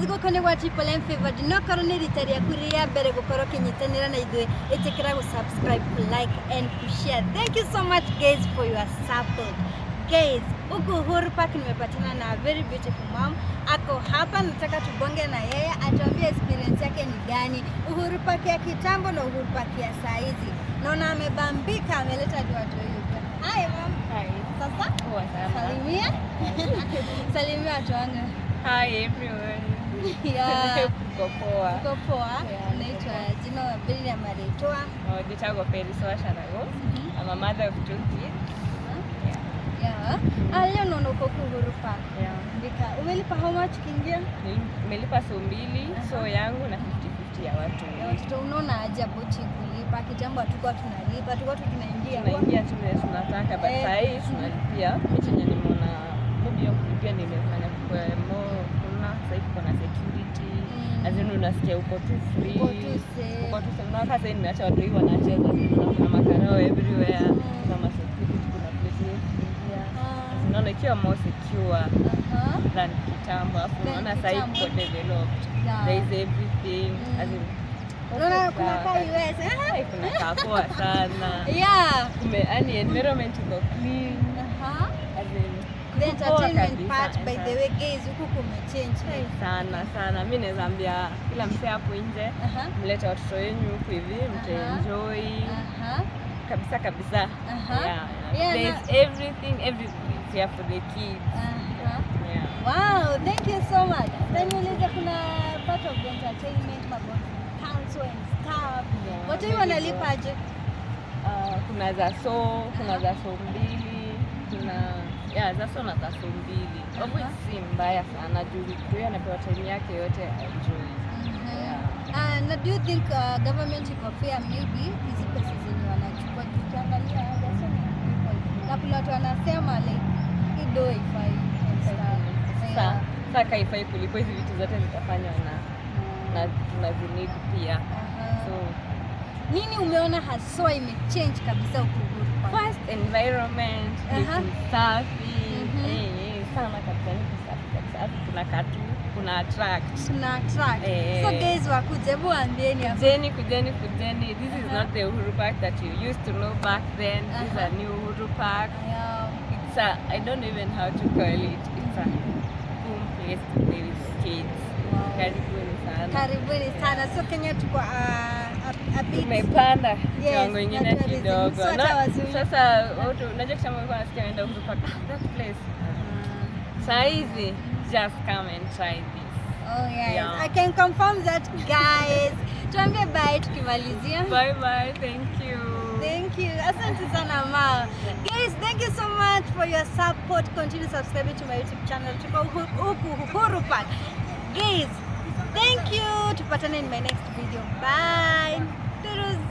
Gũkũ nĩ gwa Triple M Favored. No korwo nĩ rita rĩaku rĩa mbere gũkorwo ũkĩnyitanĩra na ithuĩ, ĩtĩkĩra gũ subscribe, ku like and ku share. Thank you so much, guys, for your support. Guys, huku Uhuru Park nimepatana na a very beautiful mom. Ako hapa, nataka tubonge na yeye, atuambie experience yake ni gani Uhuru Park ya kitambo na Uhuru Park ya saa hizi. Naona amebambika, ameleta tu watu huku. Hi, mom. Hi. Sasa Poa sana. Salimia. Salimia watu wangu. Hi, everyone. Uko poa? Uko poa? Yeah. Unaitwa jina mbili ya marĩtwa? Oh, njĩtagwo Peris Wacarago. I'm a mother of two kids. Yeah. Yeah. Ah, leo naona uko huku Uhuru Park. Yeah. Ndika, umelipa how much ukiingia? Nimelipa so mbili, so yangu na 50-50 ya watu. Ya watoto. Unaona aje about kulipa? Kitambo hatukuwa tunalipa, tulikuwa tu tunaingia. Tunaingia tu vile tunataka, but Eh. saa hii tunalipia. Mi chenye nimeona, maybe hiyo kulipia nimefanya kuwe more, kuna sasa hivi kuna security. As in unasikia uko tu free. Uko tu safe. Uko tu safe. Unaona sasa nimeacha watu hivi wanacheza. Unaona kuna makarao everywhere. Kuna ma security, kuna places kuingia. Unaona ikiwa more secure than kitambo. Alafu Than unaona sasa hivi kitambo. kuko developed. There is everything. As in, Unaona kuko kuna sawa kaa kabisa. US. Eh? Ai, kuna kaa poa sana. Kume, yani environment iko clean. As in, The kuko poa entertainment kabisa. part, by the way, guys, huku kumechange. Ai, sana sana. Mi naweza ambia kila msee hapo nje, mlete watoto wenyu huku hivi, mtaenjoy kabisa kabisa. Yeah. Yeah, There is everything, everything is here for the kids. Yeah. Wow, thank you so much. Na niulize, kuna part of the entertainment, about council and stuff. Yeah, Watu hivi wanalipa aje? Kuna za so, kuna za so mbili, kuna, yeah, za so na za so mbili. Of which si mbaya sana juu huyo anapewa time yake yote enjoy. Yeah. Na do you think government iko fair, maybe hizi pesa zenye wanachukua? Juu ukiangalia there's so many people, na kuna watu wanasema like hii do haifai and stuff. Sasa sasa haifai kulipo, hizi vitu zote zitafanywa na tunazineed pia. So Nini umeona haswa imechange kabisa huku Uhuru Park? First, environment ni kusafi. Eh, eh, sana kabisa, ni kusafi kabisa. Alafu kuna katu, kuna attract. Tuna attract. Eh. So guys, wakuje, hebu waambieni hapo. Kujeni, kujeni, kujeni. This is not the Uhuru Park that you used to know back then. This is a new Uhuru Park. It's a, I don't even how to call it. It's a boom place to play with kids. Karibuni sana. Karibuni sana. So Kenya tuko a bit Tumepanda kiwango ingine na tourism. kidogo. So hata wazungu. Sasa watu, unajua kitambo walikuwa wanasikia waenda Uhuru Park. Ah, that place. Saa hizi just come and try this. Oh yes. Yeah. I can confirm that, guys. Tuambie bye tukimalizia. Bye bye. Thank you. Thank you. Asante sana, ma. Guys, thank you so much for your support. Continue subscribing to my YouTube channel. Tuko huku Uhuru Park. Guys, thank you. Tupatane in my next video. Bye. Toodles.